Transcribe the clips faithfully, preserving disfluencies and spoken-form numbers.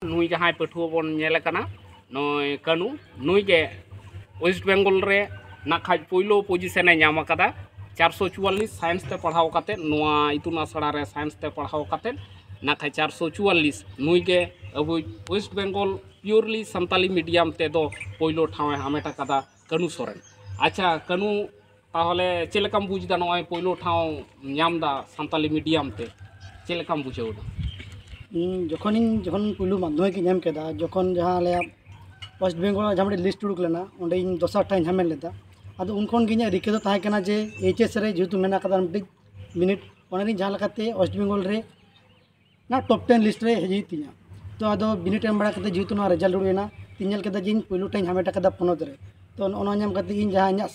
ᱱᱩᱭ ᱡᱟᱦᱟᱸᱭ ᱯᱟᱹᱴᱷᱩᱣᱟᱹ ᱵᱚᱱ ᱧᱮᱞᱮ ᱠᱟᱱᱟ, ᱱᱩᱭ ᱠᱟᱹᱱᱩ, ᱱᱩᱭ ᱜᱮ ᱳᱭᱮᱥᱴ ᱵᱮᱝᱜᱚᱞ ᱨᱮ ᱱᱟᱜ ᱠᱷᱟᱡ ᱯᱳᱭᱞᱳ ᱯᱚᱡᱤᱥᱚᱱᱮ ᱧᱟᱢ ᱟᱠᱟᱫᱟ᱾ ᱪᱟᱨᱥᱚ ᱪᱩᱣᱟᱞᱞᱤᱥ ᱥᱟᱭᱮᱱᱥ ᱛᱮ ᱯᱟᱲᱦᱟᱣ ᱠᱟᱛᱮᱫ, ᱱᱚᱣᱟ ᱤᱛᱩᱱ ᱟᱥᱲᱟ ᱨᱮ ᱥᱟᱭᱮᱱᱥ ᱛᱮ ᱯᱟᱲᱦᱟᱣ ᱠᱟᱛᱮᱫ ᱱᱟᱜ ᱠᱷᱟᱡ ᱪᱟᱨᱥᱚ ᱪᱩᱣᱟᱞᱞᱤᱥ, ᱱᱩᱭ ᱜᱮ ᱟᱵᱚ West Bengal purely Santali medium ᱛᱮᱫᱚ ᱯᱳᱭᱞᱳ ᱴᱷᱟᱶ ᱮ ᱦᱟᱢᱮᱴ ᱟᱠᱟᱫᱟ ᱠᱟᱹᱱᱩ ᱥᱚᱨᱮᱱ᱾ ᱟᱪᱪᱷᱟ ᱠᱟᱹᱱᱩ, ᱛᱟᱦᱚᱞᱮ ᱪᱮᱫ ᱞᱮᱠᱟᱢ ᱵᱩᱡᱽ ᱮᱫᱟ ᱱᱚᱜᱼᱚᱭ ᱯᱳᱭᱞᱳ ᱴᱷᱟᱶ ᱧᱟᱢ ᱮᱫᱟ ᱥᱟᱱᱛᱟᱞᱤ ᱢᱤᱰᱤᱭᱟᱢ ᱛᱮ? ᱪᱮᱫ ᱞᱮᱠᱟᱢ ᱵᱩᱡᱷᱟᱹᱣ ᱮᱫᱟ? ᱤᱧ ᱡᱚᱠᱷᱚᱱᱤᱧ ᱡᱚᱠᱷᱚᱱ ᱯᱩᱭᱞᱩ ᱢᱟᱫᱽᱫᱷᱚᱢᱤᱠ ᱤᱧ ᱮᱢ ᱠᱮᱫᱟ, ᱡᱚᱠᱷᱚᱱ ᱡᱟᱦᱟᱸ ᱟᱞᱮᱭᱟᱜ ᱳᱭᱮᱥᱴ ᱵᱮᱝᱜᱚᱞ ᱡᱟᱦᱟᱸ ᱢᱤᱫᱴᱤᱡ ᱞᱤᱥᱴ ᱩᱰᱩᱠ ᱞᱮᱱᱟ, ᱚᱸᱰᱮ ᱤᱧ ᱫᱚᱥᱟᱨ ᱴᱷᱟᱶ ᱤᱧ ᱦᱟᱢᱮᱴ ᱞᱮᱫᱟ᱾ ᱟᱫᱚ ᱩᱱ ᱠᱷᱚᱱ ᱜᱮ ᱤᱧᱟᱹᱜ ᱨᱤᱠᱟᱹ ᱫᱚ ᱛᱟᱦᱮᱸ ᱠᱟᱱᱟ ᱡᱮ ᱮᱭᱤᱪ ᱮᱥ ᱨᱮ ᱡᱮᱦᱮᱛᱩ ᱢᱮᱱᱟᱜ ᱟᱠᱟᱫᱟ ᱢᱤᱫᱴᱤᱡ ᱵᱤᱱᱤᱰ, ᱚᱱᱟ ᱨᱤᱧ ᱡᱟᱦᱟᱸ ᱞᱮᱠᱟᱛᱮ ᱳᱭᱮᱥᱴ ᱵᱮᱝᱜᱚᱞ ᱨᱮ ᱚᱱᱟ ᱴᱚᱯ ᱴᱮᱱ ᱞᱤᱥᱴ ᱨᱮ ᱦᱮᱡ ᱦᱩᱭᱩᱜ ᱛᱤᱧᱟ᱾ ᱛᱚ ᱟᱫᱚ ᱵᱤᱱᱤᱰ ᱮᱢ ᱵᱟᱲᱟ ᱠᱟᱛᱮ ᱡᱮᱦᱮᱛᱩ ᱱᱚᱣᱟ ᱨᱮᱡᱟᱞᱴ ᱩᱰᱩᱠ ᱮᱱᱟ, ᱛᱤᱧ ᱧᱮᱞ ᱠᱮᱫᱟ ᱡᱮ ᱤᱧ ᱯᱩᱭᱞᱩ ᱴᱷᱟᱶ ᱤᱧ ᱦᱟᱢᱮᱴ ᱟᱠᱟᱫᱟ ᱯᱚᱱᱚᱛ ᱨᱮ᱾ ᱛᱚ ᱱᱚᱜᱼᱚ ᱱᱚᱣᱟ ᱧᱟᱢ ᱠᱟᱛᱮ ᱤᱧ ᱡᱟᱦᱟᱸ ᱤᱧᱟᱹᱜ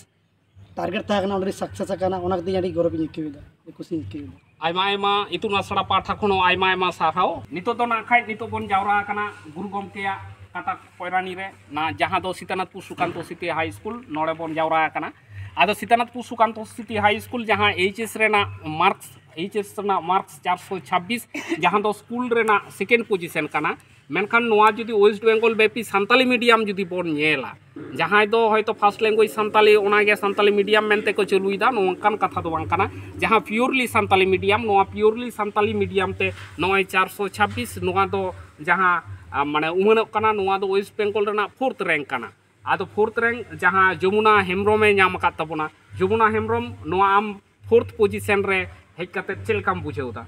ᱴᱟᱨᱜᱮᱴ ᱛᱟᱦᱮᱸ ᱠᱟᱱᱟ, ᱚᱸᱰᱮ ᱥᱟᱠᱥᱮᱥ ᱟᱠᱟᱱᱟ, ᱚᱱᱟ ᱠᱟᱛᱮ ᱤᱧ ᱟᱹᱰᱤ ᱜᱚᱨᱚᱵᱽ ᱤᱧ ᱟᱹᱭᱠᱟᱹᱣ ᱮᱫᱟ, ᱟᱹᱰᱤ ᱠᱩᱥᱤᱧ ᱟᱹᱭᱠᱟᱹᱣ ᱮᱫᱟ᱾ ᱟᱭᱢᱟ ᱟᱭᱢᱟ ᱤᱛᱩᱱ ᱟᱥᱲᱟ ᱯᱟᱦᱴᱟ ᱠᱷᱚᱱ ᱦᱚᱸ ᱟᱭᱢᱟ ᱟᱭᱢᱟ ᱥᱟᱨᱦᱟᱣ᱾ ᱱᱤᱛᱚᱜ ᱫᱚ ᱱᱟᱜ ᱠᱷᱟᱡ ᱱᱤᱛᱚᱜ ᱵᱚᱱ ᱡᱟᱣᱨᱟ ᱟᱠᱟᱱᱟ ᱜᱩᱨᱩ ᱜᱚᱢᱠᱮᱭᱟᱜ ᱠᱟᱴᱟ ᱯᱚᱭᱨᱟᱱᱤ ᱨᱮ, ᱱᱟ ᱡᱟᱦᱟᱸ ᱫᱚ ᱥᱤᱛᱟᱱᱟᱛᱷᱯᱩᱨ ᱥᱩᱠᱟᱱᱛᱚ ᱥᱤᱴᱤ ᱦᱟᱭ ᱥᱠᱩᱞ, ᱱᱚᱰᱮ ᱵᱚᱱ ᱡᱟᱣᱨᱟ ᱟᱠᱟᱱᱟ᱾ ᱟᱫᱚ ᱥᱤᱛᱟᱱᱟᱛᱷᱯᱩᱨ ᱥᱩᱠᱟᱱᱛᱚ ᱥᱤᱴᱤ ᱦᱟᱭ ᱥᱠᱩᱞ ᱡᱟᱦᱟᱸ ᱮᱭᱤᱪ ᱮᱥ ᱨᱮᱱᱟᱜ ᱢᱟᱨᱠᱥ, ᱮᱭᱤᱪ ᱮᱥ ᱨᱮᱱᱟᱜ ᱢᱟᱨᱠᱥ ᱪᱟᱨᱥᱚ ᱪᱷᱟᱵᱵᱤᱥ, ᱡᱟᱦᱟᱸ ᱫᱚ ᱥᱠᱩᱞ ᱨᱮᱱᱟᱜ ᱥᱮᱠᱮᱱᱰ ᱯᱚᱡᱤᱥᱚᱱ ᱠᱟᱱᱟ᱾ ᱢᱮᱱᱠᱷᱟᱱ ᱱᱚᱣᱟ ᱡᱩᱫᱤ ᱳᱭᱮᱥᱴ ᱵᱮᱝᱜᱚᱞ ᱵᱮᱯᱤ ᱥᱟᱱᱛᱟᱞᱤ ᱢᱤᱰᱤᱭᱟᱢ ᱡᱩᱫᱤ ᱵᱚᱱ ᱧᱮᱞᱟ, ᱡᱟᱦᱟᱸᱭ ᱫᱚ ᱦᱚᱭᱛᱳ ᱯᱷᱟᱥᱴ ᱞᱮᱝᱜᱩᱭᱮᱡᱽ ᱥᱟᱱᱛᱟᱞᱤ, ᱚᱱᱟᱜᱮ ᱥᱟᱱᱛᱟᱞᱤ ᱢᱤᱰᱤᱭᱟᱢ ᱢᱮᱱᱛᱮ ᱠᱚ ᱪᱟᱹᱞᱩᱭᱮᱫᱟ, ᱱᱚᱝᱠᱟᱱ ᱠᱟᱛᱷᱟ ᱫᱚ ᱵᱟᱝ ᱠᱟᱱᱟ᱾ ᱡᱟᱦᱟᱸ ᱯᱤᱭᱳᱨᱞᱤ ᱥᱟᱱᱛᱟᱞᱤ ᱢᱤᱰᱤᱭᱟᱢ, ᱱᱚᱣᱟ ᱯᱤᱭᱳᱨᱞᱤ ᱥᱟᱱᱛᱟᱞᱤ ᱢᱤᱰᱤᱭᱟᱢ ᱛᱮ ᱱᱚᱜᱼᱚᱭ ᱪᱟᱨᱥᱚ ᱪᱷᱟᱵᱵᱤᱥ, ᱱᱚᱣᱟ ᱫᱚ ᱡᱟᱦᱟᱸ ᱟ, ᱢᱟᱱᱮ ᱩᱢᱟᱹᱱᱚᱜ ᱠᱟᱱᱟ, ᱱᱚᱣᱟ ᱫᱚ ᱳᱭᱮᱥᱴ ᱵᱮᱝᱜᱚᱞ ᱨᱮᱱᱟᱜ ᱯᱷᱳᱨᱛᱷ ᱨᱮᱝᱠ ᱠᱟᱱᱟ᱾ ᱟᱫᱚ ᱯᱷᱳᱨᱛᱷ ᱨᱮᱝᱠ ᱡᱟᱦᱟᱸ ᱡᱚᱢᱩᱱᱟ ᱦᱮᱢᱵᱨᱚᱢᱮ ᱧᱟᱢ ᱟᱠᱟᱫ ᱛᱟᱵᱚᱱᱟ, ᱡᱚᱢᱩᱱᱟ ᱦᱮᱢᱵᱨᱚᱢ, ᱱᱚᱣᱟ ᱟᱢ ᱯᱷᱳᱨᱛᱷ ᱯᱚᱡᱤᱥᱚᱱ ᱨᱮ ᱦᱮᱡ ᱠᱟᱛᱮ ᱪᱮᱫ ᱞᱮᱠᱟᱢ ᱵᱩᱡᱷᱟᱹᱣ ᱮᱫᱟ?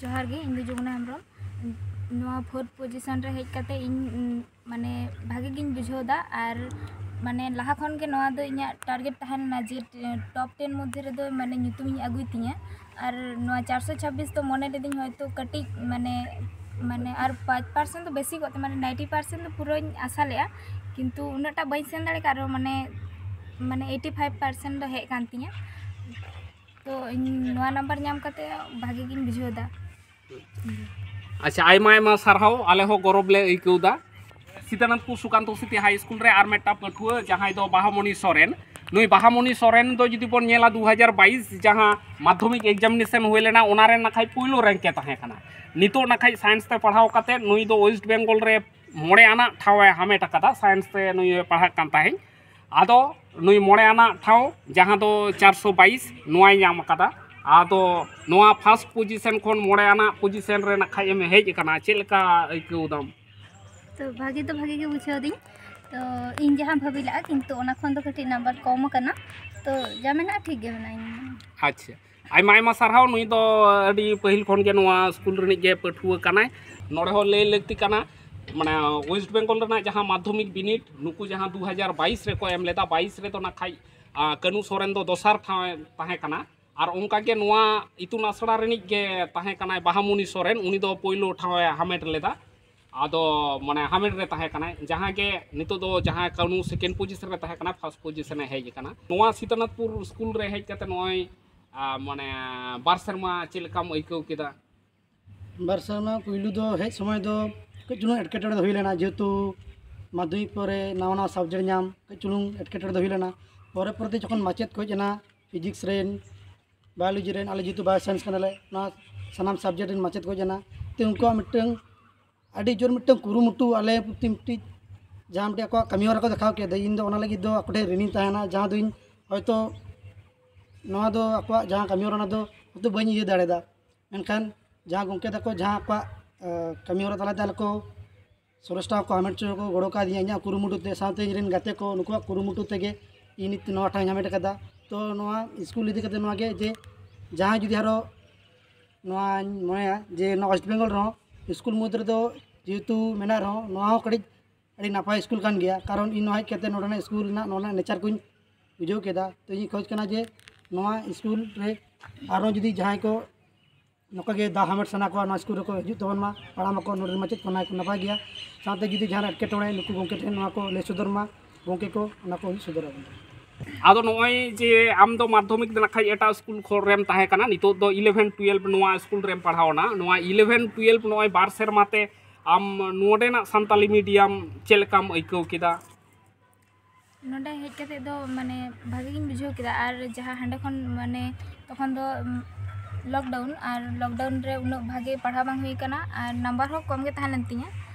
ᱡᱚᱦᱟᱨ ᱜᱮ, ᱤᱧ ᱫᱚ ᱡᱚᱢᱩᱱᱟ ᱦᱮᱢᱵᱨᱚᱢ᱾ ᱱᱚᱣᱟ ᱯᱷᱳᱨᱛᱷ ᱯᱚᱡᱤᱥᱚᱱ ᱨᱮ ᱦᱮᱡ ᱠᱟᱛᱮ ᱤᱧ, ᱩᱸ, ᱢᱟᱱᱮ ᱵᱷᱟᱜᱮ ᱜᱤᱧ ᱵᱩᱡᱷᱟᱹᱣ ᱮᱫᱟ᱾ ᱟᱨ ᱢᱟᱱᱮ ᱞᱟᱦᱟ ᱠᱷᱚᱱ ᱜᱮ ᱱᱚᱣᱟ ᱫᱚ ᱤᱧᱟᱹᱜ ᱴᱟᱨᱜᱮᱴ ᱛᱟᱦᱮᱸ ᱞᱮᱱᱟ ᱡᱮ ᱴᱚᱯ ᱴᱮᱱ ᱢᱚᱫᱽᱫᱷᱮ ᱨᱮᱫᱚ ᱢᱟᱱᱮ ᱧᱩᱛᱩᱢᱤᱧ ᱟᱹᱜᱩᱭ ᱛᱤᱧᱟᱹ᱾ ᱟᱨ ᱱᱚᱣᱟ ᱪᱟᱨᱥᱚ ᱪᱷᱟᱵᱵᱤᱥ ᱫᱚ ᱢᱚᱱᱮ ᱞᱤᱫᱟᱹᱧ ᱦᱚᱭᱛᱳ ᱠᱟᱹᱴᱤᱡ ᱢᱟᱱᱮ, ᱢᱟᱱᱮ ᱟᱨ ᱯᱟᱸᱪ ᱯᱟᱨᱥᱮᱱᱴ ᱫᱚ ᱵᱮᱥᱤ ᱠᱚᱜ ᱛᱮ, ᱢᱟᱱᱮ ᱱᱟᱭᱤᱱᱴᱤ ᱯᱟᱨᱥᱮᱱᱴ ᱫᱚ ᱯᱩᱨᱟᱹᱧ ᱟᱥᱟ ᱞᱮᱫᱼᱟ, ᱠᱤᱱᱛᱩ ᱩᱱᱟᱹᱜ ᱴᱟ ᱵᱟᱹᱧ ᱥᱮᱱ ᱫᱟᱲᱮ ᱠᱟᱜ ᱨᱮᱦᱚᱸ ᱢᱟᱱᱮ, ᱢᱟᱱᱮ ᱮᱭᱤᱴᱤ ᱯᱷᱟᱭᱤᱵᱷ ᱯᱟᱨᱥᱮᱱᱴ ᱫᱚ ᱦᱮᱡ ᱠᱟᱱ ᱛᱤᱧᱟᱹ᱾ ᱛᱚ ᱤᱧ ᱱᱚᱣᱟ ᱱᱟᱢᱵᱟᱨ ᱧᱟᱢ ᱠᱟᱛᱮ ᱵᱷᱟᱜᱮ ᱜᱤᱧ ᱵᱩᱡᱷᱟᱹᱣ ᱮᱫᱟ᱾ ᱟᱪᱪᱷᱟ, ᱟᱭᱢᱟ ᱟᱭᱢᱟ ᱥᱟᱨᱦᱟᱣ, ᱟᱞᱮ ᱦᱚᱸ ᱜᱚᱨᱚᱵᱽ ᱞᱮ ᱟᱹᱭᱠᱟᱹᱣ ᱮᱫᱟ᱾ ᱥᱤᱛᱟᱱᱟᱛᱷᱯᱩᱨ ᱥᱩᱠᱟᱱᱛᱚ ᱥᱤᱴᱤ ᱦᱟᱭ ᱥᱠᱩᱞ ᱨᱮ ᱟᱨ ᱢᱤᱫᱴᱟᱝ ᱯᱟᱹᱴᱷᱩᱣᱟᱹ, ᱡᱟᱦᱟᱸᱭ ᱫᱚ ᱵᱟᱦᱟᱢᱚᱱᱤ ᱥᱚᱨᱮᱱ, ᱱᱩᱭ ᱵᱟᱦᱟᱢᱩᱱᱤ ᱥᱚᱨᱮᱱ ᱫᱚ ᱡᱩᱫᱤ ᱵᱚᱱ ᱧᱮᱞᱟ, ᱫᱩ ᱦᱟᱡᱟᱨ ᱵᱟᱭᱤᱥ ᱡᱟᱦᱟᱸ ᱢᱟᱫᱽᱫᱷᱚᱢᱤᱠ ᱮᱠᱡᱟᱢᱤᱱᱮᱥᱚᱱ ᱦᱩᱭ ᱞᱮᱱᱟ, ᱚᱱᱟ ᱨᱮ ᱱᱟᱠᱷᱟᱡ ᱯᱩᱭᱞᱩ ᱨᱮᱝᱠ ᱮ ᱛᱟᱦᱮᱸ ᱠᱟᱱᱟ᱾ ᱱᱤᱛᱚᱜ ᱱᱟᱠᱷᱟᱡ ᱥᱟᱭᱮᱱᱥ ᱛᱮ ᱯᱟᱲᱦᱟᱣ ᱠᱟᱛᱮ ᱱᱩᱭ ᱫᱚ ᱳᱭᱮᱥᱴ ᱵᱮᱝᱜᱚᱞ ᱨᱮ ᱢᱚᱬᱮ ᱟᱱᱟᱜ ᱴᱷᱟᱶ ᱮ ᱦᱟᱢᱮᱴ ᱟᱠᱟᱫᱟ᱾ ᱥᱟᱭᱮᱱᱥ ᱛᱮ ᱱᱩᱭ ᱮ ᱯᱟᱲᱦᱟᱜ ᱠᱟᱱ ᱛᱟᱦᱮᱸᱫ᱾ ᱟᱫᱚ ᱱᱩᱭ ᱢᱚᱬᱮ ᱟᱱᱟᱜ ᱴᱷᱟᱶ, ᱡᱟᱦᱟᱸ ᱫᱚ ᱪᱟᱨᱥᱚ ᱵᱟᱭᱤᱥ, ᱱᱚᱣᱟᱭ ᱧᱟᱢ ᱟᱠᱟᱫᱟ᱾ ᱟᱫᱚ ᱱᱚᱣᱟ ᱯᱷᱟᱥᱴ ᱯᱚᱡᱤᱥᱚᱱ ᱠᱷᱚᱱ ᱢᱚᱬᱮ ᱟᱱᱟᱜ ᱯᱚᱡᱤᱥᱚᱱ ᱨᱮ ᱱᱟᱠᱷᱟᱡ ᱮᱢ ᱦᱮᱡ ᱟᱠᱟᱱᱟ, ᱪᱮᱫ ᱞᱮᱠᱟ ᱟᱹᱭᱠᱟᱹᱣ ᱫᱟᱢ? ᱛᱚ ᱵᱷᱟᱜᱮ ᱫᱚ ᱵᱷᱟᱜᱮ ᱜᱮ ᱵᱩᱡᱷᱟᱹᱣ ᱫᱤᱧ᱾ ᱛᱚ ᱤᱧ ᱡᱟᱦᱟᱸ ᱵᱷᱟᱵᱤ ᱞᱟᱜᱼᱟ, ᱠᱤᱱᱛᱩ ᱚᱱᱟ ᱠᱷᱚᱱ ᱫᱚ ᱠᱟᱹᱴᱤᱡ ᱱᱟᱢᱵᱟᱨ ᱠᱚᱢ ᱟᱠᱟᱱᱟ᱾ ᱛᱚ ᱡᱟ ᱢᱮᱱᱟᱜᱼᱟ, ᱴᱷᱤᱠ ᱜᱮ ᱢᱮᱱᱟᱜᱼᱟ ᱤᱧ᱾ ᱟᱪᱪᱷᱟ, ᱟᱭᱢᱟ ᱟᱭᱢᱟ ᱥᱟᱨᱦᱟᱣ᱾ ᱱᱩᱭ ᱫᱚ ᱟᱹᱰᱤ ᱯᱟᱹᱦᱤᱞ ᱠᱷᱚᱱ ᱜᱮ ᱱᱚᱣᱟ ᱥᱠᱩᱞ ᱨᱤᱱᱤᱡ ᱜᱮ ᱯᱟᱹᱴᱷᱩᱣᱟᱹ ᱠᱟᱱᱟᱭ᱾ ᱱᱚᱰᱮ ᱦᱚᱸ ᱞᱟᱹᱭ ᱞᱟᱹᱠᱛᱤ ᱠᱟᱱᱟ, ᱢᱟᱱᱮ ᱳᱭᱮᱥᱴ ᱵᱮᱝᱜᱚᱞ ᱨᱮᱱᱟᱜ ᱡᱟᱦᱟᱸ ᱢᱟᱫᱽᱫᱷᱚᱢᱤᱠ ᱵᱤᱱᱤᱰ ᱱᱩᱠᱩ ᱡᱟᱦᱟᱸ ᱫᱩ ᱦᱟᱡᱟᱨ ᱵᱟᱭᱤᱥ ᱨᱮᱠᱚ ᱮᱢ ᱞᱮᱫᱟ, ᱵᱟᱭᱤᱥ ᱨᱮᱫᱚ ᱱᱟᱠᱷᱟᱡ ᱟᱸ, ᱠᱟᱹᱱᱩ ᱥᱚᱨᱮᱱ ᱫᱚ ᱫᱚᱥᱟᱨ ᱴᱷᱟᱶ ᱮ ᱛᱟᱦᱮᱸ ᱠᱟᱱᱟ᱾ ᱟᱨ ᱚᱱᱠᱟᱜᱮ ᱱᱚᱣᱟ ᱤᱛᱩᱱ ᱟᱥᱲᱟ ᱨᱤᱱᱤᱡ ᱜᱮ ᱛᱟᱦᱮᱸ ᱠᱟᱱᱟᱭ ᱵᱟᱦᱟᱢᱩᱱᱤ ᱥᱚᱨᱮᱱ, ᱩᱱᱤ ᱫᱚ ᱯᱳᱭᱞᱳ ᱴᱷᱟᱶ ᱮ ᱦᱟᱢᱮᱴ ᱞᱮᱫᱟ᱾ ᱟᱫᱚ ᱢᱟᱱᱮ ᱦᱟᱢᱮᱴ ᱨᱮ ᱛᱟᱦᱮᱸ ᱠᱟᱱᱟᱭ, ᱡᱟᱦᱟᱸ ᱜᱮ ᱱᱤᱛᱚᱜ ᱫᱚ ᱡᱟᱦᱟᱸ ᱠᱟᱹᱱᱩ ᱥᱮᱠᱮᱱᱰ ᱯᱚᱡᱤᱥᱚᱱ ᱨᱮ ᱛᱟᱦᱮᱸ ᱠᱟᱱᱟ, ᱯᱷᱟᱥᱴ ᱯᱚᱡᱤᱥᱚᱱ ᱮ ᱦᱮᱡ ᱟᱠᱟᱱᱟ᱾ ᱱᱚᱣᱟ ᱥᱤᱛᱟᱱᱟᱛᱷᱯᱩᱨ ᱥᱠᱩᱞ ᱨᱮ ᱦᱮᱡ ᱠᱟᱛᱮ ᱱᱚᱜᱼᱚᱭ ᱟᱸ, ᱢᱟᱱᱮ ᱵᱟᱨ ᱥᱮᱨᱢᱟ ᱪᱮᱫ ᱞᱮᱠᱟᱢ ᱟᱹᱭᱠᱟᱹᱣ ᱠᱮᱫᱟ? ᱵᱟᱨ ᱥᱮᱨᱢᱟ ᱯᱩᱭᱞᱩ ᱫᱚ ᱦᱮᱡ ᱥᱚᱢᱚᱭ ᱫᱚ ᱠᱟᱹᱡ ᱪᱩᱞᱩᱝ ᱮᱴᱠᱮᱴᱚᱬᱮ ᱫᱚ ᱦᱩᱭ ᱞᱮᱱᱟ, ᱡᱮᱦᱮᱛᱩ ᱢᱟᱫᱽᱫᱷᱚᱢᱤᱠ ᱯᱚᱨᱮ ᱱᱟᱣᱟ ᱱᱟᱣᱟ ᱥᱟᱵᱡᱮᱠᱴ ᱧᱟᱢ ᱠᱟᱹᱡ ᱪᱩᱞᱩᱝ ᱮᱴᱠᱮᱴᱚᱬᱮ ᱫᱚ ᱦᱩᱭ ᱞᱮᱱᱟ᱾ ᱯᱚᱨᱮ ᱯᱚᱨᱮ ᱛᱮ ᱡᱚᱠᱷᱚᱱ ᱢᱟᱪᱮᱫ ᱠᱚ ᱦᱮᱡ ᱮᱱᱟ, ᱯᱷᱤᱡᱤᱠᱥ ᱨᱮᱱ, ᱵᱟᱭᱳᱞᱚᱡᱤ ᱨᱮᱱ, ᱟᱞᱮ ᱡᱮᱦᱮᱛᱩ ᱵᱟᱭᱳ ᱥᱟᱭᱮᱱᱥ ᱠᱟᱱᱟᱞᱮ, ᱚᱱᱟ ᱥᱟᱱᱟᱢ ᱥᱟᱵᱡᱮᱠᱴ ᱨᱮᱱ ᱢᱟᱪᱮᱫ ᱠᱚ ᱦᱮᱡ ᱮᱱᱟ᱾ ᱛᱚ ᱩᱱᱠᱩᱣᱟᱜ ᱢᱤᱫᱴᱟᱝ ᱟᱹᱰᱤ ᱡᱳᱨ ᱢᱤᱫᱴᱟᱝ ᱠᱩᱨᱩᱢᱩᱴᱩ, ᱟᱞᱮ ᱯᱨᱚᱛᱤ ᱢᱤᱫᱴᱤᱡ ᱡᱟᱦᱟᱸ ᱢᱤᱫᱴᱤᱡ ᱟᱠᱚᱣᱟᱜ ᱠᱟᱹᱢᱤ ᱦᱚᱨᱟ ᱠᱚ ᱫᱮᱠᱷᱟᱣ ᱠᱮᱫᱟ, ᱤᱧ ᱫᱚ ᱚᱱᱟ ᱞᱟᱹᱜᱤᱫ ᱫᱚ ᱟᱠᱚ ᱴᱷᱮᱱ ᱨᱤᱱᱤᱧ ᱛᱟᱦᱮᱱᱟ, ᱡᱟᱦᱟᱸ ᱫᱚ ᱤᱧ ᱦᱚᱭᱛᱳ ᱱᱚᱣᱟ ᱫᱚ ᱟᱠᱚᱣᱟᱜ ᱡᱟᱦᱟᱸ ᱠᱟᱹᱢᱤ ᱦᱚᱨᱟ, ᱚᱱᱟ ᱫᱚ ᱦᱚᱭᱛᱳ ᱵᱟᱹᱧ ᱤᱭᱟᱹ ᱫᱟᱲᱮᱭᱟᱫᱟ᱾ ᱢᱮᱱᱠᱷᱟᱱ ᱡᱟᱦᱟᱸ ᱜᱚᱢᱠᱮ ᱛᱟᱠᱚ ᱡᱟᱦᱟᱸ ᱟᱠᱚᱣᱟᱜ, ᱟᱸ, ᱠᱟᱹᱢᱤ ᱦᱚᱨᱟ ᱛᱟᱞᱟᱛᱮ ᱟᱞᱮ ᱠᱚ ᱥᱚᱨᱮᱥ ᱴᱷᱟᱶ ᱠᱚ ᱦᱟᱢᱮᱴ ᱦᱚᱪᱚ ᱠᱚ ᱜᱚᱲᱚ ᱠᱟᱣᱫᱤᱧᱟ ᱤᱧᱟᱹᱜ ᱠᱩᱨᱩᱢᱩᱴᱩ ᱛᱮ, ᱥᱟᱶᱛᱮ ᱤᱧ ᱨᱮᱱ ᱜᱟᱛᱮ ᱠᱚ, ᱱᱩᱠᱩᱣᱟᱜ ᱠᱩᱨᱩᱢᱩᱴᱩ ᱛᱮᱜᱮ ᱤᱧ ᱱᱤᱛ ᱱᱚᱣᱟ ᱴᱷᱟᱶ ᱤᱧ ᱦᱟᱢᱮᱴ ᱟᱠᱟᱫᱟ᱾ ᱛᱚ ᱱᱚᱣᱟ ᱥᱠᱩᱞ ᱤᱫᱤ ᱠᱟᱛᱮ ᱱᱚᱣᱟ ᱜᱮ ᱡᱮ ᱡᱟᱦᱟᱸᱭ ᱡᱩᱫᱤ ᱟᱨᱚ ᱱᱚᱣᱟᱧ ᱢᱚᱱᱮᱭᱟ ᱡᱮ ᱱᱚᱣᱟ ᱳᱭᱮᱥᱴ ᱵᱮᱝᱜᱚᱞ ᱨᱮᱦᱚᱸ ᱥᱠᱩᱞ ᱢᱩᱫᱽ ᱨᱮᱫᱚ ᱡᱮᱦᱮᱛᱩ ᱢᱮᱱᱟᱜ ᱨᱮᱦᱚᱸ, ᱱᱚᱣᱟ ᱦᱚᱸ ᱠᱟᱹᱴᱤᱡ ᱟᱹᱰᱤ ᱱᱟᱯᱟᱭ ᱥᱠᱩᱞ ᱠᱟᱱ ᱜᱮᱭᱟ, ᱠᱟᱨᱚᱱ ᱤᱧ ᱱᱚᱣᱟ ᱦᱮᱡ ᱠᱟᱛᱮ ᱱᱚᱰᱮᱱᱟᱜ ᱥᱠᱩᱞ ᱨᱮᱱᱟᱜ ᱱᱚᱰᱮᱱᱟᱜ ᱱᱮᱪᱟᱨ ᱠᱚᱧ ᱵᱩᱡᱷᱟᱹᱣ ᱠᱮᱫᱟ᱾ ᱛᱚ ᱤᱧᱤᱧ ᱠᱷᱚᱡᱽ ᱠᱟᱱᱟ ᱡᱮ ᱱᱚᱣᱟ ᱥᱠᱩᱞ ᱨᱮ ᱟᱨᱦᱚᱸ ᱡᱩᱫᱤ ᱡᱟᱦᱟᱸᱭ ᱠᱚ ᱱᱚᱝᱠᱟ ᱜᱮ ᱫᱟᱣ ᱦᱟᱢᱮᱴ ᱥᱟᱱᱟ ᱠᱚᱣᱟ, ᱱᱚᱣᱟ ᱥᱠᱩᱞ ᱨᱮᱠᱚ ᱦᱤᱡᱩᱜ ᱛᱟᱵᱚᱱ ᱢᱟ, ᱯᱟᱲᱦᱟᱣ ᱢᱟᱠᱚ, ᱱᱚᱰᱮ ᱨᱮᱱ ᱢᱟᱪᱮᱫ ᱠᱚ ᱱᱟᱭ ᱠᱚ ᱱᱟᱯᱟᱭ ᱜᱮᱭᱟ᱾ ᱥᱟᱶᱛᱮ ᱡᱩᱫᱤ ᱡᱟᱦᱟᱱᱟᱜ ᱮᱴᱠᱮᱴᱚᱬᱮ, ᱱᱩᱠᱩ ᱜᱚᱢᱠᱮ ᱴᱷᱮᱱ ᱱᱚᱣᱟ ᱠᱚ ᱞᱟᱹᱭ ᱥᱚᱫᱚᱨ ᱢᱟ, ᱜᱚᱢᱠᱮ ᱠᱚ ᱚᱱᱟ ᱠᱚ ᱦᱩᱭ ᱥᱚᱫᱚᱨ ᱟᱵᱚᱱ᱾ ᱟᱫᱚ ᱱᱚᱜᱼᱚᱭ ᱡᱮ ᱟᱢ ᱫᱚ ᱢᱟᱫᱽᱫᱷᱚᱢᱤᱠ ᱫᱚ ᱱᱟᱠᱷᱟᱡ ᱮᱴᱟᱜ ᱥᱠᱩᱞ ᱠᱷᱚᱱ ᱨᱮᱢ ᱛᱟᱦᱮᱸ ᱠᱟᱱᱟ, ᱱᱤᱛᱚᱜ ᱫᱚ ᱤᱞᱮᱵᱷᱮᱱ ᱴᱩᱭᱮᱞᱵᱷ ᱱᱚᱣᱟ ᱥᱠᱩᱞ ᱨᱮᱢ ᱯᱟᱲᱦᱟᱣᱱᱟ, ᱱᱚᱣᱟ ᱤᱞᱮᱵᱷᱮᱱ ᱴᱩᱭᱮᱞᱵᱷ ᱱᱚᱜᱼᱚᱭ ᱵᱟᱨ ᱥᱮᱨᱢᱟ ᱛᱮ ᱟᱢ ᱱᱚᱰᱮᱱᱟᱜ ᱥᱟᱱᱛᱟᱞᱤ ᱢᱤᱰᱤᱭᱟᱢ ᱪᱮᱫ ᱞᱮᱠᱟᱢ ᱟᱹᱭᱠᱟᱹᱣ ᱠᱮᱫᱟ? ᱱᱚᱰᱮ ᱦᱮᱡ ᱠᱟᱛᱮ ᱫᱚ ᱢᱟᱱᱮ ᱵᱷᱟᱜᱮ ᱜᱤᱧ ᱵᱩᱡᱷᱟᱹᱣ ᱠᱮᱫᱟ᱾ ᱟᱨ ᱡᱟᱦᱟᱸ ᱦᱟᱸᱰᱮ ᱠᱷᱚᱱ ᱢᱟᱱᱮ ᱛᱚᱠᱷᱚᱱ ᱫᱚ ᱞᱚᱠᱰᱟᱣᱩᱱ, ᱟᱨ ᱞᱚᱠᱰᱟᱣᱩᱱ ᱨᱮ ᱩᱱᱟᱹᱜ ᱵᱷᱟᱜᱮ ᱯᱟᱲᱦᱟᱣ ᱵᱟᱝ ᱦᱩᱭ ᱠᱟᱱᱟ, ᱟᱨ ᱱᱟᱢᱵᱟᱨ ᱦᱚᱸ ᱠᱚᱢ ᱜᱮ ᱛᱟᱦᱮᱸ ᱞᱮᱱ ᱛᱤᱧᱟᱹ,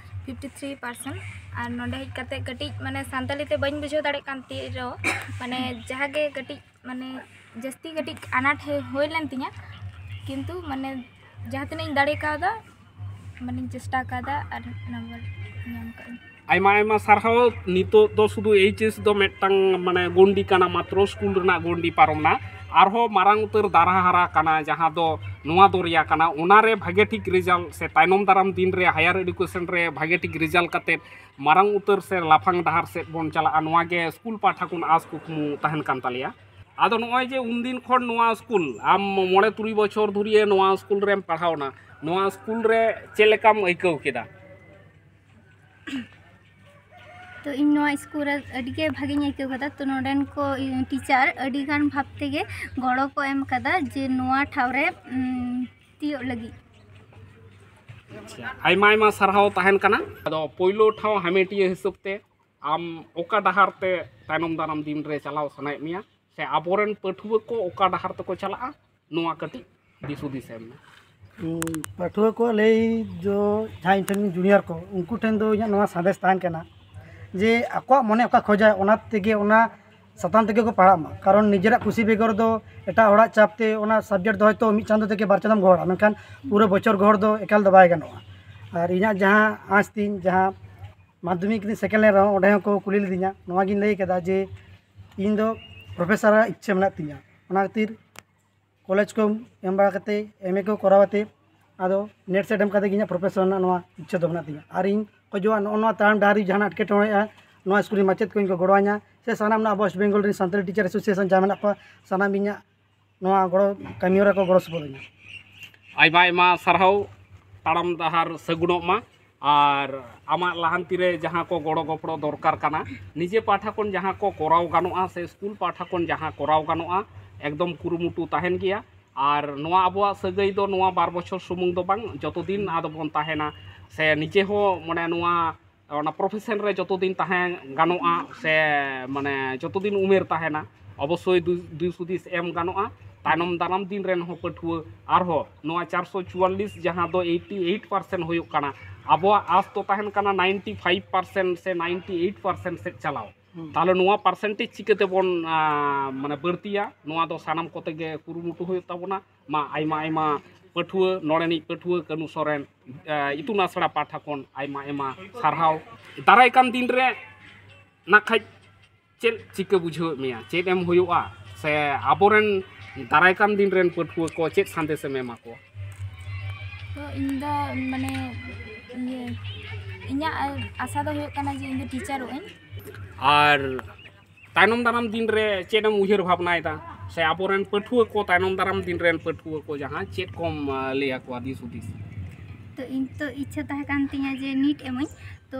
ᱯᱷᱤᱯᱴᱤ ᱛᱷᱨᱤ ᱯᱟᱨᱥᱮᱱᱴ᱾ ᱟᱨ ᱱᱚᱰᱮ ᱦᱮᱡ ᱠᱟᱛᱮ ᱠᱟᱹᱴᱤᱡ ᱢᱟᱱᱮ ᱥᱟᱱᱛᱟᱲᱤ ᱛᱮ ᱵᱟᱹᱧ ᱵᱩᱡᱷᱟᱹᱣ ᱫᱟᱲᱮᱭᱟᱜ ᱠᱟᱱ ᱛᱮ ᱨᱮᱦᱚᱸ ᱢᱟᱱᱮ ᱡᱟᱦᱟᱸ ᱜᱮ ᱠᱟᱹᱴᱤᱡ ᱢᱟᱱᱮ ᱡᱟᱹᱥᱛᱤ ᱠᱟᱹᱴᱤᱡ ᱟᱱᱟᱴ ᱦᱮ- ᱦᱩᱭ ᱞᱮᱱ ᱛᱤᱧᱟᱹ, ᱠᱤᱱᱛᱩ ᱢᱟᱱᱮ ᱡᱟᱦᱟᱸ ᱛᱤᱱᱟᱹᱜ ᱤᱧ ᱫᱟᱲᱮ ᱠᱟᱣᱫᱟ ᱢᱟᱱᱮᱧ ᱪᱮᱥᱴᱟ ᱠᱟᱫᱟ ᱟᱨ ᱱᱟᱢᱵᱟᱨ ᱧᱟᱢ ᱠᱟᱜ ᱟᱹᱧ᱾ ᱟᱭᱢᱟ ᱟᱭᱢᱟ ᱥᱟᱨᱦᱟᱣ᱾ ᱱᱤᱛᱚᱜ ᱫᱚ ᱥᱩᱫᱷᱩ ᱮᱭᱤᱪ ᱮᱥ ᱫᱚ ᱢᱤᱫᱴᱟᱝ ᱢᱟᱱᱮ ᱜᱚᱱᱰᱤ ᱠᱟᱱᱟ, ᱢᱟᱛᱨᱚ ᱥᱠᱩᱞ ᱨᱮᱱᱟᱜ ᱜᱚᱱᱰᱤ ᱯᱟᱨᱚᱢ ᱱᱟ᱾ ᱟᱨᱦᱚᱸ ᱢᱟᱨᱟᱝ ᱩᱛᱟᱹᱨ ᱫᱟᱨᱦᱟ ᱦᱟᱨᱟ ᱠᱟᱱᱟ, ᱡᱟᱦᱟᱸ ᱫᱚ ᱱᱚᱣᱟ ᱫᱚᱨᱭᱟ ᱠᱟᱱᱟ, ᱚᱱᱟᱨᱮ ᱵᱷᱟᱜᱮ ᱴᱷᱤᱠ ᱨᱮᱡᱟᱞᱴ ᱥᱮ ᱛᱟᱭᱱᱚᱢ ᱫᱟᱨᱟᱢ ᱫᱤᱱ ᱨᱮ ᱦᱟᱭᱟᱨ ᱮᱰᱩᱠᱮᱥᱚᱱ ᱨᱮ ᱵᱷᱟᱜᱮ ᱴᱷᱤᱠ ᱨᱮᱡᱟᱞᱴ ᱠᱟᱛᱮᱫ ᱢᱟᱨᱟᱝ ᱩᱛᱟᱹᱨ ᱥᱮ ᱞᱟᱯᱷᱟᱝ ᱰᱟᱦᱟᱨ ᱥᱮᱫ ᱵᱚᱱ ᱪᱟᱞᱟᱜᱼᱟ, ᱱᱚᱣᱟ ᱜᱮ ᱥᱠᱩᱞ ᱯᱟᱦᱴᱟ ᱠᱷᱚᱱ ᱟᱸᱥ ᱠᱩᱠᱢᱩ ᱛᱟᱦᱮᱱ ᱠᱟᱱ ᱛᱟᱞᱮᱭᱟ᱾ ᱟᱫᱚ ᱱᱚᱜᱼᱚᱭ ᱡᱮ ᱩᱱᱫᱤᱱ ᱠᱷᱚᱱ ᱱᱚᱣᱟ ᱥᱠᱩᱞ ᱟᱢ ᱢᱚᱬᱮ ᱛᱩᱨᱩᱭ ᱵᱚᱪᱷᱚᱨ ᱫᱷᱩᱨᱤᱭᱟᱹ ᱱᱚᱣᱟ ᱥᱠᱩᱞ ᱨᱮᱢ ᱯᱟᱲᱦᱟᱣᱱᱟ, ᱱᱚᱣᱟ ᱥᱠᱩᱞ ᱨᱮ ᱪᱮᱫ ᱞᱮᱠᱟᱢ ᱟᱹᱭᱠᱟᱹᱣ ᱠᱮᱫᱟ? ᱛᱚ ᱤᱧ ᱱᱚᱣᱟ ᱥᱠᱩᱞ ᱨᱮ ᱟᱹᱰᱤ ᱜᱮ ᱵᱷᱟᱜᱮᱧ ᱟᱹᱭᱠᱟᱹᱣ ᱠᱟᱫᱟ᱾ ᱛᱚ ᱱᱚᱰᱮᱱ ᱠᱚ ᱴᱤᱪᱟᱨ ᱟᱹᱰᱤ ᱜᱟᱱ ᱵᱷᱟᱵᱽ ᱛᱮᱜᱮ ᱜᱚᱲᱚ ᱠᱚ ᱮᱢ ᱠᱟᱫᱟ ᱡᱮ ᱱᱚᱣᱟ ᱴᱷᱟᱶ ᱨᱮ ᱩᱢ, ᱛᱤᱭᱳᱜ ᱞᱟᱹᱜᱤᱫ᱾ ᱟᱪᱪᱷᱟ, ᱟᱭᱢᱟ ᱟᱭᱢᱟ ᱥᱟᱨᱦᱟᱣ ᱛᱟᱦᱮᱱ ᱠᱟᱱᱟ᱾ ᱟᱫᱚ ᱯᱳᱭᱞᱳ ᱴᱷᱟᱶ ᱦᱟᱢᱮᱴᱤᱭᱟᱹ ᱦᱤᱥᱟᱹᱵ ᱛᱮ ᱟᱢ ᱚᱠᱟ ᱰᱟᱦᱟᱨ ᱛᱮ ᱛᱟᱭᱱᱚᱢ ᱫᱟᱨᱟᱢ ᱫᱤᱱ ᱨᱮ ᱪᱟᱞᱟᱣ ᱥᱟᱱᱟᱭᱮᱫ ᱢᱮᱭᱟ, ᱥᱮ ᱟᱵᱚᱨᱮᱱ ᱯᱟᱹᱴᱷᱩᱣᱟᱹ ᱠᱚ ᱚᱠᱟ ᱰᱟᱦᱟᱨ ᱛᱮᱠᱚ ᱪᱟᱞᱟᱜᱼᱟ, ᱱᱚᱣᱟ ᱠᱟᱹᱴᱤᱡ ᱫᱤᱥ ᱦᱩᱫᱤᱥ ᱮᱢ ᱢᱮ᱾ ᱩᱸ, ᱯᱟᱹᱴᱷᱩᱣᱟᱹ ᱠᱚᱣᱟᱜ ᱞᱟᱹᱭ ᱫᱚ, ᱡᱟᱦᱟᱸᱭ ᱤᱧ ᱴᱷᱮᱱ ᱡᱩᱱᱤᱭᱟᱨ ᱠᱚ, ᱩᱱᱠᱩ ᱴᱷᱮᱱ ᱫᱚ ᱤᱧᱟᱹᱜ ᱱᱚᱣᱟ ᱥᱟᱸᱫᱮᱥ ᱛᱟᱦᱮᱱ ᱠᱟᱱᱟ ᱡᱮ ᱟᱠᱚᱣᱟᱜ ᱢᱚᱱᱮ ᱚᱠᱟ ᱠᱷᱚᱡᱟᱭ, ᱚᱱᱟ ᱛᱮᱜᱮ, ᱚᱱᱟ ᱥᱟᱛᱟᱢ ᱛᱮᱜᱮ ᱠᱚ ᱯᱟᱲᱦᱟᱜ ᱢᱟ᱾ ᱠᱟᱨᱚᱱ ᱱᱤᱡᱮᱨᱟᱜ ᱠᱩᱥᱤ ᱵᱮᱜᱚᱨ ᱫᱚ ᱮᱴᱟᱜ ᱦᱚᱲᱟᱜ ᱪᱟᱯ ᱛᱮ ᱚᱱᱟ ᱥᱟᱵᱡᱮᱠᱴ ᱫᱚ ᱦᱚᱭᱛᱳ ᱢᱤᱫ ᱪᱟᱸᱫᱳ ᱛᱮᱜᱮ ᱵᱟᱨ ᱪᱟᱸᱫᱳᱢ ᱜᱚᱦᱚᱲᱟ, ᱢᱮᱱᱠᱷᱟᱱ ᱯᱩᱨᱟᱹ ᱵᱚᱪᱷᱚᱨ ᱜᱚᱦᱚᱲ ᱫᱚ ᱮᱠᱟᱞ ᱫᱚ ᱵᱟᱭ ᱜᱟᱱᱚᱜᱼᱟ᱾ ᱟᱨ ᱤᱧᱟᱹᱜ ᱡᱟᱦᱟᱸ ᱟᱸᱥ ᱛᱤᱧ, ᱡᱟᱦᱟᱸ ᱢᱟᱫᱽᱫᱷᱚᱢᱤᱠ ᱨᱤᱧ ᱥᱮᱠᱮᱱᱰ ᱞᱮᱱ ᱨᱮᱦᱚᱸ, ᱚᱸᱰᱮ ᱦᱚᱸᱠᱚ ᱠᱩᱞᱤ ᱞᱤᱫᱤᱧᱟ, ᱱᱚᱣᱟᱜᱤᱧ ᱞᱟᱹᱭ ᱠᱮᱫᱟ ᱡᱮ ᱤᱧ ᱫᱚ ᱯᱨᱚᱯᱷᱮᱥᱟᱨᱟᱜ ᱤᱪᱪᱷᱟᱹ ᱢᱮᱱᱟᱜ ᱛᱤᱧᱟ, ᱚᱱᱟ ᱠᱷᱟᱹᱛᱤᱨ ᱠᱚᱞᱮᱡᱽ ᱠᱚ ᱮᱢ ᱵᱟᱲᱟ ᱠᱟᱛᱮ, ᱮᱢ ᱮ ᱠᱚ ᱠᱚᱨᱟᱣ ᱠᱟᱛᱮ, ᱟᱫᱚ ᱱᱮᱴ ᱥᱮᱴ ᱮᱢ ᱠᱟᱛᱮ ᱜᱮ ᱤᱧᱟᱹᱜ ᱯᱨᱚᱯᱷᱮᱥᱚᱱ ᱨᱮᱱᱟᱜ ᱱᱚᱣᱟ ᱤᱪᱪᱷᱟᱹ ᱫᱚ ᱢᱮᱱᱟᱜ ᱛᱤᱧᱟ᱾ ᱟᱨ ᱤᱧ ᱠᱷᱚᱡᱚᱜᱼᱟ, ᱱᱚᱜᱼᱚ ᱱᱚᱣᱟ ᱛᱟᱲᱟᱢ ᱰᱟᱦᱟᱨ ᱨᱮ ᱡᱟᱦᱟᱱᱟᱜ ᱮᱴᱠᱮᱴᱚᱬᱮᱜᱼᱟ, ᱱᱚᱣᱟ ᱥᱠᱩᱞ ᱨᱮᱱ ᱢᱟᱪᱮᱫ ᱠᱚ ᱤᱧ ᱠᱚ ᱜᱚᱲᱚᱣᱟᱹᱧᱟ, ᱥᱮ ᱥᱟᱱᱟᱢ ᱱᱚᱣᱟ ᱳᱭᱮᱥᱴ ᱵᱮᱝᱜᱚᱞ ᱨᱮᱱ ᱥᱟᱱᱛᱟᱲᱤ ᱴᱤᱪᱟᱨ ᱮᱥᱳᱥᱤᱭᱮᱥᱚᱱ ᱡᱟᱦᱟᱸ ᱢᱮᱱᱟᱜ ᱠᱚᱣᱟ, ᱥᱟᱱᱟᱢ ᱤᱧᱟᱹᱜ ᱱᱚᱣᱟ ᱜᱚᱲᱚ ᱠᱟᱹᱢᱤ ᱦᱚᱨᱟ ᱠᱚ ᱜᱚᱲᱚ ᱥᱚᱯᱚᱦᱚᱫ ᱤᱧᱟ᱾ ᱟᱭᱢᱟ ᱟᱭᱢᱟ ᱥᱟᱨᱦᱟᱣ᱾ ᱛᱟᱲᱟᱢ ᱰᱟᱦᱟᱨ ᱥᱟᱹᱜᱩᱱᱚᱜ ᱢᱟ᱾ ᱟᱨ ᱟᱢᱟᱜ ᱞᱟᱦᱟᱱᱛᱤ ᱨᱮ ᱡᱟᱦᱟᱸ ᱠᱚ ᱜᱚᱲᱚ ᱜᱚᱯᱚᱲᱚ ᱫᱚᱨᱠᱟᱨ ᱠᱟᱱᱟ, ᱱᱤᱡᱮ ᱯᱟᱦᱴᱟ ᱠᱷᱚᱱ ᱡᱟᱦᱟᱸ ᱠᱚ ᱠᱚᱨᱟᱣ ᱜᱟᱱᱚᱜᱼᱟ ᱥᱮ ᱥᱠᱩᱞ ᱯᱟᱦᱴᱟ ᱠᱷᱚᱱ ᱡᱟᱦᱟᱸ ᱠᱚᱨᱟᱣ ᱜᱟᱱᱚᱜᱼᱟ, ᱮᱠᱫᱚᱢ ᱠᱩᱨᱩᱢᱩᱴᱩ ᱛᱟᱦᱮᱱ ᱜᱮᱭᱟ᱾ ᱟᱨ ᱱᱚᱣᱟ ᱟᱵᱚᱣᱟᱜ ᱥᱟᱹᱜᱟᱹᱭ ᱫᱚ ᱱᱚᱣᱟ ᱵᱟᱨ ᱵᱚᱪᱷᱚᱨ ᱥᱩᱢᱩᱝ ᱫᱚ ᱵᱟᱝ, ᱡᱚᱛᱚ ᱫᱤᱱ ᱟᱫᱚ ᱵᱚᱱ ᱛᱟᱦᱮᱱᱟ᱾ ᱥᱮ ᱱᱤᱡᱮ ᱦᱚᱸ ᱢᱟᱱᱮ ᱱᱚᱣᱟ ᱚᱱᱟ ᱯᱨᱚᱯᱷᱮᱥᱚᱱ ᱨᱮ ᱡᱚᱛᱚ ᱫᱤᱱ ᱛᱟᱦᱮᱸ ᱜᱟᱱᱚᱜᱼᱟ, ᱥᱮ ᱢᱟᱱᱮ ᱡᱚᱛᱚ ᱫᱤᱱ ᱩᱢᱮᱨ ᱛᱟᱦᱮᱱᱟ, ᱚᱵᱚᱥᱥᱳᱭ ᱫᱩ- ᱫᱤᱥ ᱦᱩᱫᱤᱥ ᱮᱢ ᱜᱟᱱᱚᱜᱼᱟ᱾ ᱛᱟᱭᱱᱚᱢ ᱫᱟᱨᱟᱢ ᱫᱤᱱ ᱨᱮᱱ ᱦᱚᱸ ᱯᱟᱹᱴᱷᱩᱣᱟᱹ ᱟᱨᱦᱚᱸ ᱱᱚᱣᱟ ᱪᱟᱨᱥᱚ ᱪᱩᱣᱟᱞᱞᱤᱥ, ᱡᱟᱦᱟᱸ ᱫᱚ ᱮᱭᱤᱴᱤ ᱮᱭᱤᱴ ᱯᱟᱨᱥᱮᱱᱴ ᱦᱩᱭᱩᱜ ᱠᱟᱱᱟ, ᱟᱵᱚᱣᱟᱜ ᱟᱥ ᱫᱚ ᱛᱟᱦᱮᱱ ᱠᱟᱱᱟ ᱱᱟᱭᱤᱱᱴᱤ ᱯᱷᱟᱭᱤᱵᱷ ᱯᱟᱨᱥᱮᱱᱴ ᱥᱮ ᱱᱟᱭᱤᱱᱴᱤ ᱮᱭᱤᱴ ᱯᱟᱨᱥᱮᱱᱴ ᱥᱮᱫ ᱪᱟᱞᱟᱣ᱾ ᱦᱩᱸ᱾ ᱛᱟᱦᱚᱞᱮ ᱱᱚᱣᱟ ᱯᱟᱨᱥᱮᱱᱴᱮᱡᱽ ᱪᱤᱠᱟᱹ ᱛᱮᱵᱚᱱ, ᱟ, ᱢᱟᱱᱮ ᱵᱟᱹᱲᱛᱤᱭᱟ, ᱱᱚᱣᱟ ᱫᱚ ᱥᱟᱱᱟᱢ ᱠᱚᱛᱮ ᱜᱮ ᱠᱩᱨᱩᱢᱩᱴᱩ ᱦᱩᱭᱩᱜ ᱛᱟᱵᱚᱱᱟ᱾ ᱢᱟ ᱟᱭᱢᱟ ᱟᱭᱢᱟ ᱯᱟᱹᱴᱷᱩᱣᱟᱹ, ᱱᱚᱰᱮᱱᱤᱡ ᱯᱟᱹᱴᱷᱩᱣᱟᱹ ᱠᱟᱹᱱᱩ ᱥᱚᱨᱮᱱ, ᱟ, ᱤᱛᱩᱱ ᱟᱥᱲᱟ ᱯᱟᱦᱴᱟ ᱠᱷᱚᱱ ᱟᱭᱢᱟ ᱟᱭᱢᱟ ᱥᱟᱨᱦᱟᱣ᱾ ᱫᱟᱨᱟᱭ ᱠᱟᱱ ᱫᱤᱱ ᱨᱮ ᱱᱟᱜ ᱠᱷᱟᱡ ᱪᱮᱫ ᱪᱤᱠᱟᱹ ᱵᱩᱡᱷᱟᱹᱣᱮᱫ ᱢᱮᱭᱟ? ᱪᱮᱫ ᱮᱢ ᱦᱩᱭᱩᱜᱼᱟ? ᱥᱮ ᱟᱵᱚᱨᱮᱱ ᱫᱟᱨᱟᱭ ᱠᱟᱱ ᱫᱤᱱ ᱨᱮᱱ ᱯᱟᱹᱴᱷᱩᱣᱟᱹ ᱠᱚ ᱪᱮᱫ ᱥᱟᱸᱫᱮᱥ ᱮᱢ ᱮᱢᱟ ᱠᱚᱣᱟ? ᱛᱚ ᱤᱧ ᱫᱚ ᱢᱟᱱᱮ ᱤᱭᱟᱹ ᱤᱧᱟᱹᱜ ᱟᱥᱟ ᱫᱚ ᱦᱩᱭᱩᱜ ᱠᱟᱱᱟ ᱡᱮ ᱤᱧ ᱫᱚ ᱴᱤᱪᱟᱨᱚᱜ ᱟᱹᱧ᱾ ᱟᱨ ᱛᱟᱭᱱᱚᱢ ᱫᱟᱨᱟᱢ ᱫᱤᱱ ᱨᱮ ᱪᱮᱫ ᱮᱢ ᱩᱭᱦᱟᱹᱨ ᱵᱷᱟᱵᱽᱱᱟᱭᱮᱫᱟ? ᱥᱮ ᱟᱵᱚᱨᱮᱱ ᱯᱟᱹᱴᱷᱩᱣᱟᱹ ᱠᱚ, ᱛᱟᱭᱱᱚᱢ ᱫᱟᱨᱟᱢ ᱫᱤᱱ ᱨᱮᱱ ᱯᱟᱹᱴᱷᱩᱣᱟᱹ ᱠᱚ ᱡᱟᱦᱟᱸ, ᱪᱮᱫ ᱠᱚᱢ, ᱟ, ᱞᱟᱹᱭ ᱟᱠᱚᱣᱟ ᱫᱤᱥ ᱦᱩᱫᱤᱥ? ᱛᱚ ᱤᱧ ᱛᱚ ᱤᱪᱪᱷᱟᱹ ᱛᱟᱦᱮᱸ ᱠᱟᱱ ᱛᱤᱧᱟᱹ ᱡᱮ ᱱᱤᱴ ᱮᱢᱟᱹᱧ, ᱛᱚ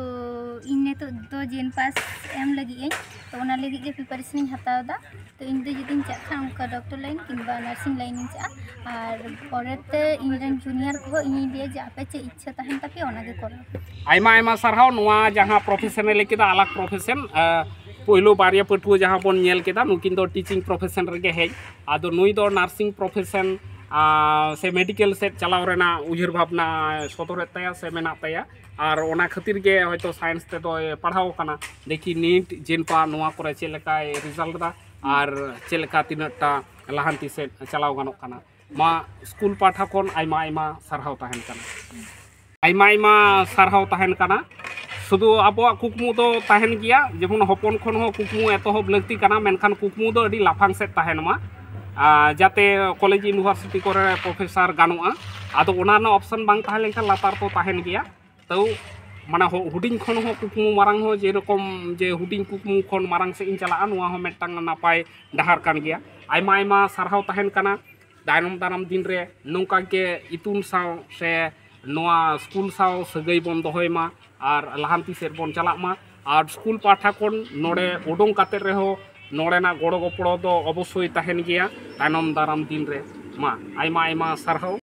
ᱤᱧ ᱱᱤᱛᱚᱜ ᱫᱚ ᱡᱮᱱ ᱯᱟᱥ ᱮᱢ ᱞᱟᱹᱜᱤᱫ ᱟᱹᱧ, ᱛᱚ ᱚᱱᱟ ᱞᱟᱹᱜᱤᱫ ᱜᱮ ᱯᱨᱤᱯᱟᱨᱮᱥᱚᱱ ᱤᱧ ᱦᱟᱛᱟᱣ ᱮᱫᱟ᱾ ᱛᱚ ᱤᱧ ᱫᱚ ᱡᱩᱫᱤᱧ ᱪᱟᱜ ᱠᱷᱟᱱ ᱚᱱᱠᱟ ᱰᱚᱠᱴᱚᱨ ᱞᱟᱭᱤᱱ ᱠᱤᱝᱵᱟ ᱱᱟᱨᱥᱤᱝ ᱞᱟᱭᱤᱱ ᱤᱧ ᱪᱟᱜᱼᱟ, ᱟᱨ ᱯᱚᱨᱮᱛᱮ ᱤᱧ ᱨᱮᱱ ᱡᱩᱱᱤᱭᱟᱨ ᱠᱚᱦᱚᱸ ᱤᱧᱤᱧ ᱞᱟᱹᱭᱟ ᱡᱮ ᱟᱯᱮ ᱪᱮᱫ ᱤᱪᱪᱷᱟᱹ ᱛᱟᱦᱮᱱ ᱛᱟᱯᱮᱭᱟ ᱚᱱᱟᱜᱮ ᱠᱚᱨᱟᱣ ᱯᱮ᱾ ᱟᱭᱢᱟ ᱟᱭᱢᱟ ᱥᱟᱨᱦᱟᱣ᱾ ᱱᱚᱣᱟ ᱡᱟᱦᱟᱸ ᱯᱨᱚᱯᱷᱮᱥᱚᱱ ᱮ ᱞᱟᱹᱭ ᱠᱮᱫᱟ, ᱟᱞᱟᱜᱽ ᱯᱨᱚᱯᱷᱮᱥᱚᱱ, ᱟ, ᱯᱳᱭᱞᱳ ᱵᱟᱨᱭᱟ ᱯᱟᱹᱴᱷᱩᱣᱟᱹ ᱡᱟᱦᱟᱸ ᱵᱚᱱ ᱧᱮᱞ ᱠᱮᱫᱟ, ᱱᱩᱠᱤᱱ ᱫᱚ ᱴᱤᱪᱤᱝ ᱯᱨᱚᱯᱷᱮᱥᱚᱱ ᱨᱮᱜᱮ ᱦᱮᱡ, ᱟᱫᱚ ᱱᱩᱭ ᱫᱚ ᱱᱟᱨᱥᱤᱝ ᱯᱨᱚᱯᱷᱮᱥᱚᱱ, ᱟ, ᱥᱮ ᱢᱮᱰᱤᱠᱮᱞ ᱥᱮᱫ ᱪᱟᱞᱟᱣ ᱨᱮᱱᱟᱜ ᱩᱭᱦᱟᱹᱨ ᱵᱷᱟᱵᱽᱱᱟ ᱥᱚᱫᱚᱨᱮᱫ ᱛᱟᱭᱟ ᱥᱮ ᱢᱮᱱᱟᱜ ᱛᱟᱭᱟ, ᱟᱨ ᱚᱱᱟ ᱠᱷᱟᱹᱛᱤᱨ ᱜᱮ ᱦᱚᱭᱛᱳ ᱥᱟᱭᱮᱱᱥ ᱛᱮᱫᱚᱭ ᱯᱟᱲᱦᱟᱣ ᱟᱠᱟᱱᱟ᱾ ᱫᱮᱠᱷᱤ ᱱᱤᱴ, ᱡᱮᱱᱯᱟ ᱱᱚᱣᱟ ᱠᱚᱨᱮ ᱪᱮᱫ ᱞᱮᱠᱟᱭ ᱨᱮᱡᱟᱞᱴ ᱮᱫᱟ ᱟᱨ ᱪᱮᱫ ᱞᱮᱠᱟ ᱛᱤᱱᱟᱹᱜ ᱴᱟ ᱞᱟᱦᱟᱱᱛᱤ ᱥᱮᱫ ᱪᱟᱞᱟᱣ ᱜᱟᱱᱚᱜ ᱠᱟᱱᱟ᱾ ᱢᱟ ᱥᱠᱩᱞ ᱯᱟᱦᱴᱟ ᱠᱷᱚᱱ ᱟᱭᱢᱟ ᱟᱭᱢᱟ ᱥᱟᱨᱦᱟᱣ ᱛᱟᱦᱮᱱ ᱠᱟᱱᱟ᱾ ᱟᱭᱢᱟ ᱟᱭᱢᱟ ᱥᱟᱨᱦᱟᱣ ᱛᱟᱦᱮᱱ ᱠᱟᱱᱟ᱾ ᱥᱩᱫᱷᱩ ᱟᱵᱚᱣᱟᱜ ᱠᱩᱠᱢᱩ ᱫᱚ ᱛᱟᱦᱮᱱ ᱜᱮᱭᱟ, ᱡᱮᱢᱚᱱ ᱦᱚᱯᱚᱱ ᱠᱷᱚᱱ ᱦᱚᱸ ᱠᱩᱠᱢᱩ ᱮᱛᱚᱦᱚᱵ ᱞᱟᱹᱠᱛᱤ ᱠᱟᱱᱟ, ᱢᱮᱱᱠᱷᱟᱱ ᱠᱩᱠᱢᱩ ᱫᱚ ᱟᱹᱰᱤ ᱞᱟᱯᱷᱟᱝ ᱥᱮᱫ ᱛᱟᱦᱮᱱ ᱢᱟ, ᱟᱨ ᱡᱟᱛᱮ ᱠᱚᱞᱮᱡᱽ ᱤᱭᱩᱱᱤᱵᱷᱟᱨᱥᱤᱴᱤ ᱠᱚᱨᱮ ᱯᱨᱚᱯᱷᱮᱥᱟᱨ ᱜᱟᱱᱚᱜᱼᱟ᱾ ᱟᱫᱚ ᱚᱱᱟ ᱨᱮᱱᱟᱜ ᱚᱯᱥᱚᱱ ᱵᱟᱝ ᱛᱟᱦᱮᱸ ᱞᱮᱱᱠᱷᱟᱱ ᱞᱟᱛᱟᱨ ᱫᱚ ᱛᱟᱦᱮᱱ ᱜᱮᱭᱟ᱾ ᱛᱟᱹᱣ ᱢᱟᱱᱮ ᱦᱚ- ᱦᱩᱰᱤᱧ ᱠᱷᱚᱱ ᱦᱚᱸ ᱠᱩᱠᱢᱩ ᱢᱟᱨᱟᱝ ᱦᱚᱸ ᱡᱮᱨᱚᱠᱚᱢ ᱡᱮ ᱦᱩᱰᱤᱧ ᱠᱩᱠᱢᱩ ᱠᱷᱚᱱ ᱢᱟᱨᱟᱝ ᱥᱮᱫ ᱤᱧ ᱪᱟᱞᱟᱜᱼᱟ, ᱱᱚᱣᱟ ᱦᱚᱸ ᱢᱤᱫᱴᱟᱝ ᱱᱟᱯᱟᱭ ᱰᱟᱦᱟᱨ ᱠᱟᱱ ᱜᱮᱭᱟ᱾ ᱟᱭᱢᱟ ᱟᱭᱢᱟ ᱥᱟᱨᱦᱟᱣ ᱛᱟᱦᱮᱱ ᱠᱟᱱᱟ᱾ ᱛᱟᱭᱱᱚᱢ ᱫᱟᱨᱟᱢ ᱫᱤᱱ ᱨᱮ ᱱᱚᱝᱠᱟ ᱜᱮ ᱤᱛᱩᱱ ᱥᱟᱶ ᱥᱮ ᱱᱚᱣᱟ ᱥᱠᱩᱞ ᱥᱟᱶ ᱥᱟᱹᱜᱟᱹᱭ ᱵᱚᱱ ᱫᱚᱦᱚᱭ ᱢᱟ ᱟᱨ ᱞᱟᱦᱟᱱᱛᱤ ᱥᱮᱫ ᱵᱚᱱ ᱪᱟᱞᱟᱜ ᱢᱟ᱾ ᱟᱨ ᱥᱠᱩᱞ ᱯᱟᱦᱴᱟ ᱠᱷᱚᱱ ᱱᱚᱰᱮ ᱩᱰᱩᱝ ᱠᱟᱛᱮ ᱨᱮᱦᱚᱸ ᱱᱚᱰᱮᱱᱟᱜ ᱜᱚᱲᱚ ᱜᱚᱯᱚᱲᱚ ᱫᱚ ᱚᱵᱚᱥᱥᱳᱭ ᱛᱟᱦᱮᱱ ᱜᱮᱭᱟ ᱛᱟᱭᱱᱚᱢ ᱫᱟᱨᱟᱢ ᱫᱤᱱ ᱨᱮ᱾ ᱢᱟ ᱟᱭᱢᱟ ᱟᱭᱢᱟ ᱥᱟᱨᱦᱟᱣ᱾